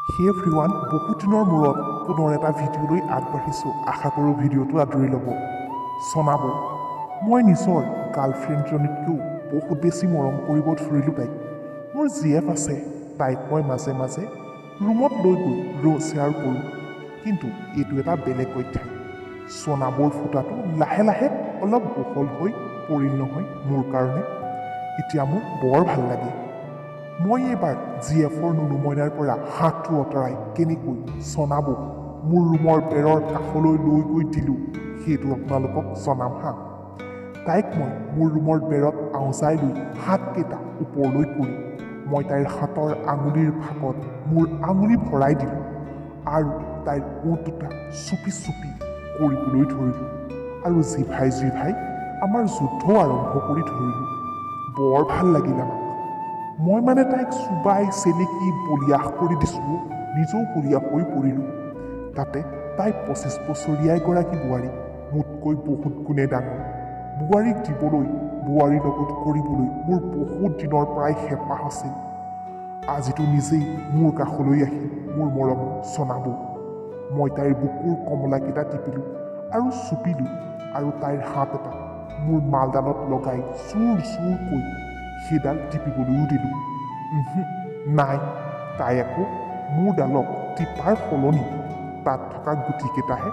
হে এভৰিৱান, বহুত দিনৰ মূৰত পুনৰ এটা ভিডিঅ' লৈ আগবাঢ়িছোঁ। আশা কৰোঁ ভিডিঅ'টো আদৰি ল'ব। চনাব, মই নিজৰ গাৰ্লফ্ৰেণ্ডজনীতকৈও বহুত বেছি মৰম কৰিব ধৰিলোঁ তাইক। মোৰ জি এফ আছে, তাইক মই মাজে মাজে ৰুমত লৈ গৈ ৰুম শ্বেয়াৰ কৰোঁ, কিন্তু এইটো এটা বেলেগ অধ্যায়। চনাবৰ ফুটাটো লাহে লাহে অলপ বহল হৈ পৰিল নহয় মোৰ কাৰণে। এতিয়া মোৰ বৰ ভাল লাগে। মই এইবাৰ জি এফৰ নুনুমইনাৰ পৰা হাতটো আঁতৰাই কেনেকৈ চনাবক মোৰ ৰুমৰ বেৰৰ কাষলৈ লৈ গৈ দিলোঁ, সেইটো আপোনালোকক জনাম হা। তাইক মই মোৰ ৰুমৰ বেৰত আওজাই লৈ হাতকেইটা ওপৰলৈ কৰি মই তাইৰ হাতৰ আঙুলিৰ ফাঁকত মোৰ আঙুলি ভৰাই দিলোঁ আৰু তাইৰ ওঁঠ দুটা চুপি চুপি কৰিবলৈ ধৰিলোঁ আৰু জিভাই জিভাই আমাৰ যুদ্ধও আৰম্ভ কৰি ধৰিলোঁ। বৰ ভাল লাগিল আমাক। মই মানে তাইক চুবাই চেলেকি বলিয়াহ কৰি দিছোঁ, নিজেও বলিয়া হৈ পৰিলোঁ। তাতে তাই 25 বছৰীয়া এগৰাকী বোৱাৰী, মোতকৈ বহুত গুণে ডাঙৰ। বোৱাৰীক দিবলৈ, বোৱাৰীৰ লগত কৰিবলৈ মোৰ বহুত দিনৰ পৰাই হেঁপাহ আছিল। আজিতো নিজেই মোৰ কাষলৈ আহি মোৰ মৰমৰ চনাব। মই তাইৰ বুকুৰ কমলাকেইটা টিপিলোঁ আৰু চুপিলোঁ আৰু তাইৰ হাত এটা মোৰ মালডালত লগাই জোৰ জোৰকৈ সেইডাল টিপিবলৈও দিলোঁ। নাই, তাই আকৌ মোৰ ডালক টিপাৰ সলনি তাত থকা গুটিকেইটাহে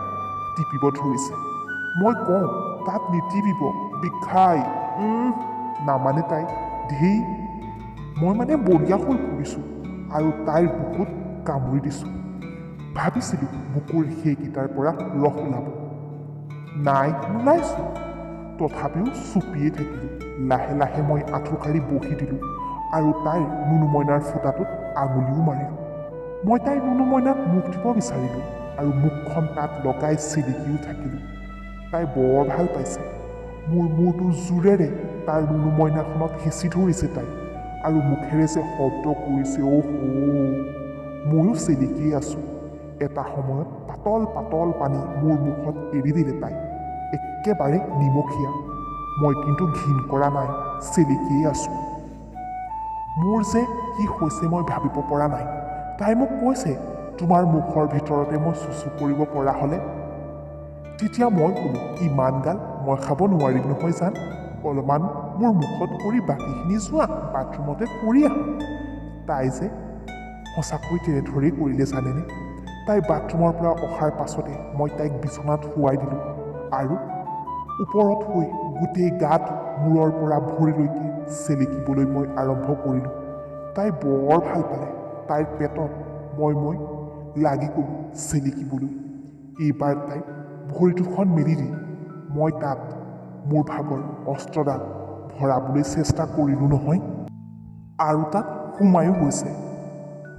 টিপিব ধৰিছে। মই কওঁ, তাত নিটিপিব, বিষাই। নামানে তাই। ধেই, মই মানে বলিয়া হৈ পৰিছোঁ আৰু তাইৰ বুকুত কামুৰি দিছোঁ। ভাবিছিলোঁ বুকুৰ সেইকেইটাৰ পৰা ৰস ওলাব, নাই নোলাইছোঁ। তথাপিও চুপিয়ে থাকিলোঁ। লাহে লাহে মই আঁঠু কাঢ়ি বহি দিলোঁ আৰু তাইৰ নুনুমইনাৰ ফুটাটোত আঙুলিও মাৰিলোঁ। মই তাইৰ নুনুমইনাত মুখ দিব বিচাৰিলোঁ আৰু মুখখন তাত লগাই চিলিকিও থাকিলোঁ। তাই বৰ ভাল পাইছে। মোৰ মূৰটো জোৰেৰে তাৰ নুনুমইনাখনত হেঁচি ধৰিছে তাই আৰু মুখেৰে যে শব্দ কৰিছে, অ' হো। ময়ো চেলিকিয়ে আছোঁ। এটা সময়ত পাতল পাতল পানী মোৰ মুখত এৰি দিলে তাই, একেবাৰে নিমখীয়া। মই কিন্তু ঘিণ কৰা নাই, চেলিকিয়ে আছোঁ। মোৰ যে কি হৈছে মই ভাবিব পৰা নাই। তাই মোক কৈছে, তোমাৰ মুখৰ ভিতৰতে মই চুচু কৰিব পৰা হ'লে। তেতিয়া মই ক'লোঁ, ইমান গাল মই খাব নোৱাৰিম নহয় জান, অলপমান মোৰ মুখত কৰি বাকীখিনি যোৱা বাথৰুমতে কৰি আহোঁ। তাই যে সঁচাকৈ তেনেদৰেই কৰিলে জানেনে। তাই বাথৰুমৰ পৰা অহাৰ পাছতে মই তাইক বিচনাত শুৱাই দিলোঁ আৰু ওপৰত শুই গোটেই গাটো মূৰৰ পৰা ভৰিলৈকে চেলেকিবলৈ মই আৰম্ভ কৰিলোঁ। তাই বৰ ভাল পালে। তাইৰ পেটত মই লাগি গ'লোঁ চেলেকিবলৈ। এইবাৰ তাই ভৰি দুখন মেলি দি মই তাত মোৰ ভাগৰ অস্ত্ৰডাল ভৰাবলৈ চেষ্টা কৰিলোঁ নহয়, আৰু তাত সোমায়ো গৈছে।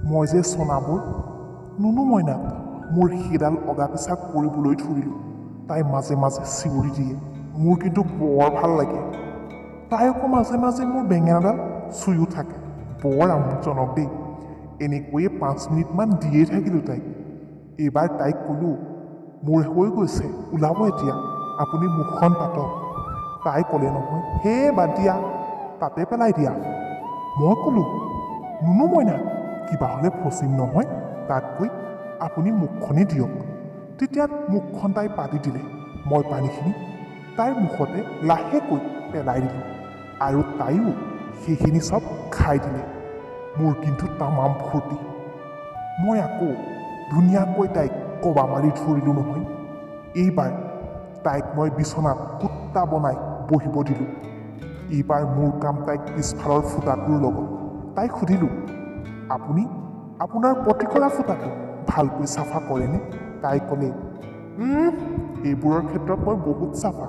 মই যে চনাবোৰ নুনুমইনাত মোৰ সেইডাল অগা পিছা কৰিবলৈ ধৰিলোঁ। তাই মাজে মাজে চিঞৰি দিয়ে, মোৰ কিন্তু বৰ ভাল লাগে। তাই আকৌ মাজে মাজে মোৰ বেঙেনাডাল চুইও থাকে, বৰ আমোদজনক দেই। এনেকৈয়ে 5 মিনিটমান দিয়ে থাকিলোঁ তাইক। এইবাৰ তাইক ক'লোঁ, মোৰ হৈ গৈছে, ওলাব এতিয়া, আপুনি মুখখন পাতক। তাই ক'লে নহয়, হে বাদ দিয়া, তাতে পেলাই দিয়া। মই ক'লোঁ, নুনুমইনা, কিবা হ'লে ফচিম নহয়, তাতকৈ আপুনি মুখখনেই দিয়ক। তেতিয়া মুখখন তাই পাতি দিলে। মই পানীখিনি তাইৰ মুখতে লাহেকৈ পেলাই দিলোঁ আৰু তাইও সেইখিনি চব খাই দিলে। মোৰ কিন্তু তামাম ফূৰ্তি। মই আকৌ ধুনীয়াকৈ তাইক কবা মাৰি ধৰিলোঁ নহয়। এইবাৰ তাইক মই বিচনাত কুত্তা বনাই বহিব দিলোঁ। এইবাৰ মোৰ কাম তাইক পিছফালৰ ফুটাটোৰ লগত। তাইক সুধিলোঁ, আপুনি আপোনাৰ পটি কৰা ফুটাটো ভালকৈ চাফা কৰেনে? তাই ক'লে, এইবোৰৰ ক্ষেত্ৰত মই বহুত চাফা,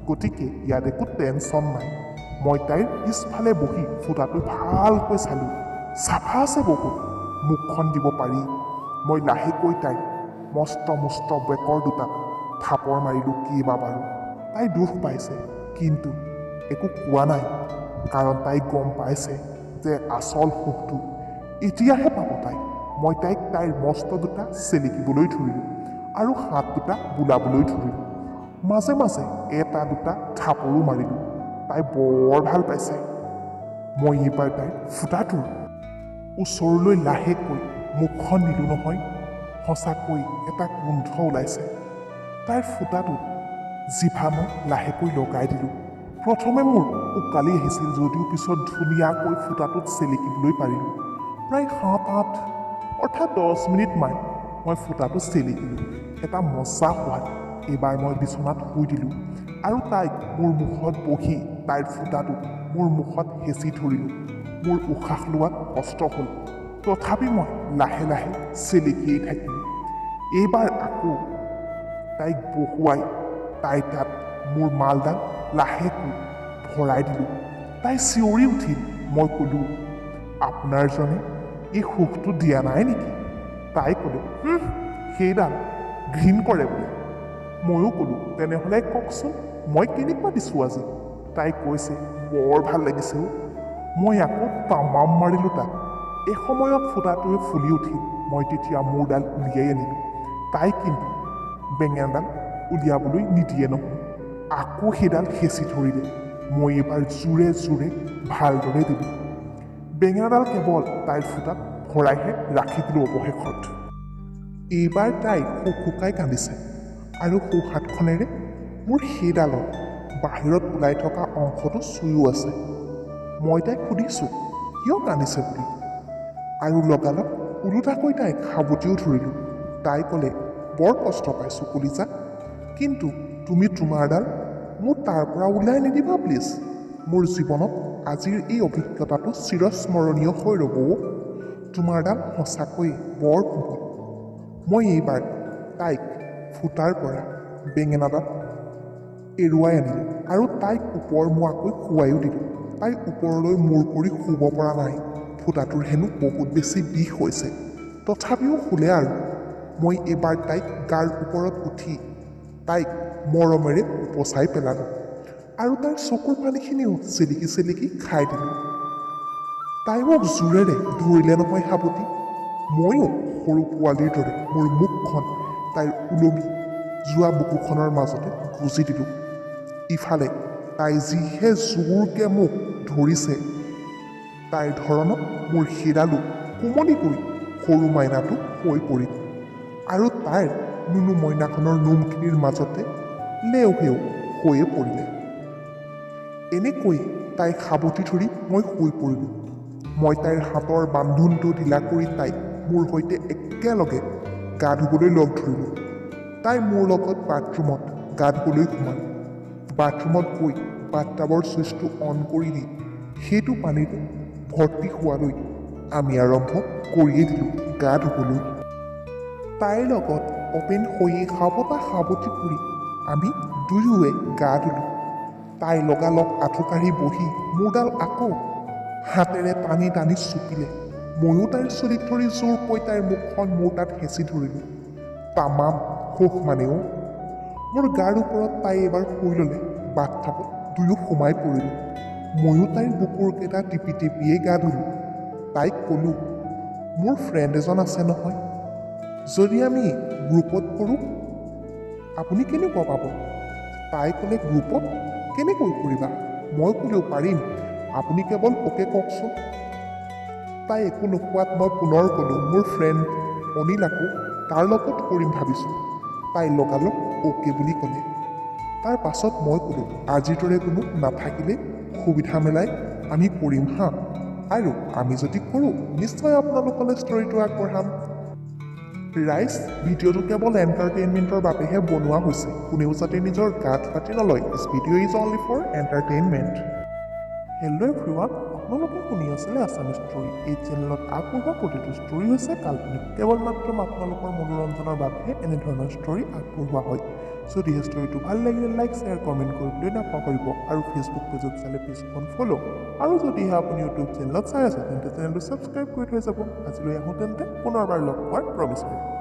গতিকে ইয়াত একো টেনশ্যন নাই। মই তাইৰ পিছফালে বহি ফুটাটো ভালকৈ চালোঁ, চাফা আছে বহুত, মুখখন দিব পাৰি। মই লাহেকৈ তাইৰ মস্ত মস্ত বেকৰ দুটাত থাপৰ মাৰিলোঁ কেইবাবাৰো। তাই দুখ পাইছে, কিন্তু একো কোৱা নাই, কাৰণ তাই গম পাইছে যে আচল সুখটো এতিয়াহে পাব তাই। মই তাইক তাইৰ মস্ত দুটা চেলেকিবলৈ ধৰিলোঁ আৰু হাত দুটা বুলাবলৈ ধৰিলোঁ। মাজে মাজে এটা দুটা থাপৰো মাৰিলোঁ। তাই বৰ ভাল পাইছে। মই এইবাৰ তাইৰ ফুটাটোৰ ওচৰলৈ লাহেকৈ মুখখন নিলোঁ নহয়, সঁচাকৈ এটা গোন্ধ ওলাইছে। তাইৰ ফুটাটোত জিভা মই লাহেকৈ লগাই দিলোঁ। প্ৰথমে মোৰ উকালি আহিছিল যদিও পিছত ধুনীয়াকৈ ফুটাটোত চেলেকিবলৈ পাৰিলোঁ। প্ৰায় 7-8 অৰ্থাৎ 10 মিনিটমান মই ফুটাটো চেলেকিলোঁ। এটা মজা সোৱাদ। এইবাৰ মই বিচনাত শুই দিলোঁ আৰু তাইক মোৰ মুখত বহি তাইৰ ফুটাটো মোৰ মুখত হেঁচি ধৰিলোঁ। মোৰ উশাহ লোৱাত কষ্ট হ'ল, তথাপি মই লাহে লাহে চেলেকিয়েই থাকিলোঁ। এইবাৰ আকৌ তাইক বহুৱাই তাইৰ তাত মোৰ মালডাল লাহেকৈ ভৰাই দিলোঁ। তাই চিঞৰি উঠিল। মই ক'লোঁ, আপোনাৰজনে এই সুখটো দিয়া নাই নেকি? তাই ক'লে, সেইডাল ঘৃণ কৰে বোলে। ময়ো ক'লোঁ, তেনেহ'লে কওকচোন মই কেনেকুৱা দিছোঁ আজি? তাই কৈছে, বৰ ভাল লাগিছে অ'। মই আকৌ তামাম মাৰিলোঁ তাক। এসময়ত ফুটাটোৱে ফুলি উঠিল। মই তেতিয়া মোৰডাল উলিয়াই আনিলোঁ। তাই কিন্তু বেঙেনাডাল উলিয়াবলৈ নিদিয়ে নহয়, আকৌ সেইডাল হেঁচি ধৰিলে। মই এইবাৰ জোৰে জোৰে ভালদৰে দিলোঁ। বেঙেনাডাল কেৱল তাইৰ ফুটাত ভৰাইহে ৰাখি দিলোঁ অৱশেষত। এইবাৰ তাই শুকশুকাই কান্দিছে আৰু সোঁহাতখনেৰে মোৰ সেইডালৰ বাহিৰত ওলাই থকা অংশটো চুইও আছে। মই তাইক সুধিছোঁ কিয় কান্দিছে বুলি, আৰু লগালগ ওলোটাকৈ তাইক সাৱটিও ধৰিলোঁ। তাই ক'লে, বৰ কষ্ট পাইছোঁ কলিজা, কিন্তু তুমি তোমাৰডাল মোৰ তাৰ পৰা ওলাই নিদিবা প্লিজ। মোৰ জীৱনত আজিৰ এই অভিজ্ঞতাটো চিৰস্মৰণীয় হৈ ৰ'ব। তোমাৰডাল সঁচাকৈয়ে বৰ কোমল। মই এইবাৰ তাইক ফুটাৰ পৰা বেঙেনাডাল এৰুৱাই আনিলোঁ আৰু তাইক ওপৰমুৱাকৈ খুৱাইও দিলোঁ। তাই ওপৰলৈ মূৰ কৰি শুব পৰা নাই, ফুটাটোৰ হেনো বহুত বেছি বিষ হৈছে। তথাপিও শুলে আৰু। মই এইবাৰ তাইক গাৰ ওপৰত উঠি তাইক মৰমেৰে উপচাই পেলালোঁ আৰু তাইৰ চকুৰ পানীখিনিও চেলেকি চেলেকি খাই দিলোঁ। তাই মোক জোৰেৰে ধৰিলে নহয় সাৱটি। ময়ো সৰু পোৱালীৰ দৰে মোৰ মুখখন তাইৰ ওলমি যোৱা বুকুখনৰ মাজতে গুজি দিলোঁ। ইফালে তাই যিহে জোৰকৈ মোক ধৰিছে, তাইৰ ধৰণত মোৰ শিৰালো কোমলিকৈ সৰু মাইনাটো হৈ পৰিল আৰু তাইৰ নুনু মইনাখনৰ নোমখিনিৰ মাজতে লেও হেও হৈয়ে পৰিলে। এনেকৈ তাইক সাৱটি ধৰি মই শুই পৰিলোঁ। মই তাইৰ হাতৰ বান্ধোনটো ঢিলা কৰি তাইক মোৰ সৈতে একেলগে গা ধুবলৈ লগ ধৰিলোঁ। তাই মোৰ লগত বাথৰুমত গা ধুবলৈ সোমাল। বাথৰুমত গৈ বাথটাবৰ ছুইচটো অন কৰি দি সেইটো পানীৰে ভৰ্তি হোৱালৈ আমি আৰম্ভ কৰিয়ে দিলোঁ গা ধুবলৈ। তাইৰ লগত অপেন হৈয়ে সাৱটা সাৱটি কৰি আমি দুয়োৱে গা ধুলোঁ। তাই লগালগ আঁঠুকাঢ়ি বহি মোৰডাল আকৌ হাতেৰে টানি টানি চুপিলে। ময়ো তাইৰ চুলিত ধৰি জোৰকৈ তাইৰ মুখখন মোৰ তাত হেঁচি ধৰিলোঁ। তামাম সুখ মানেও। মোৰ গাৰ ওপৰত তাই এবাৰ শুই ল'লে। বাথটাবত দুয়ো সোমাই পৰিলোঁ। ময়ো তাইৰ বুকুৰ কেইটা টিপি টিপিয়েই গা ধুলোঁ। তাইক ক'লোঁ, মোৰ ফ্ৰেণ্ড এজন আছে নহয়, যদি আমি গ্ৰুপত কৰোঁ আপুনি কেনেকুৱা পাব? তাই ক'লে, গ্ৰুপত কেনেকৈ কৰিবা? মই ক'লেও পাৰিম, আপুনি কেৱল অ'কে কওকচোন। তাই একো নোকোৱাত মই পুনৰ ক'লোঁ, মোৰ ফ্ৰেণ্ড অনিল আকৌ, তাৰ লগত কৰিম ভাবিছোঁ। তাই লগালগ অ'কে বুলি ক'লে। তাৰ পাছত মই ক'লোঁ, আজিৰ দৰে কোনো নাথাকিলে সুবিধা মিলাই আমি কৰিম হা, আৰু আমি যদি কৰোঁ নিশ্চয় আপোনালোকলৈ ষ্টৰিটো আগবঢ়াম। ৰাইজ, ভিডিঅ'টো কেৱল এণ্টাৰটেইনমেণ্টৰ বাবেহে বনোৱা হৈছে, কোনেও যাতে নিজৰ গাত ফাটি নলয়। This video is only for entertainment. Hello everyone, আপোনালোকে শুনি আছিলে আছামিজ ষ্টৰী। এই চেনেলত আগবঢ়োৱা প্ৰতিটো ষ্টৰী হৈছে কাল্পনিক, কেৱল মাত্ৰ আপোনালোকৰ মনোৰঞ্জনৰ বাবেহে এনেধৰণৰ ষ্টৰী আগবঢ়োৱা হয়। যদিহে ষ্টৰীটো ভাল লাগিলে লাইক, শ্বেয়াৰ, কমেণ্ট কৰিবলৈ নাপাহৰিব আৰু ফেচবুক পেজত চালে পেজখন ফ'ল' আৰু যদিহে আপুনি ইউটিউব চেনেলত চাই আছে তেন্তে চেনেলটো ছাবস্ক্ৰাইব কৰি থৈ যাব। আজিলৈ আহোঁ তেন্তে, পুনৰবাৰ লগ পোৱাৰ প্ৰমিছ কৰিম।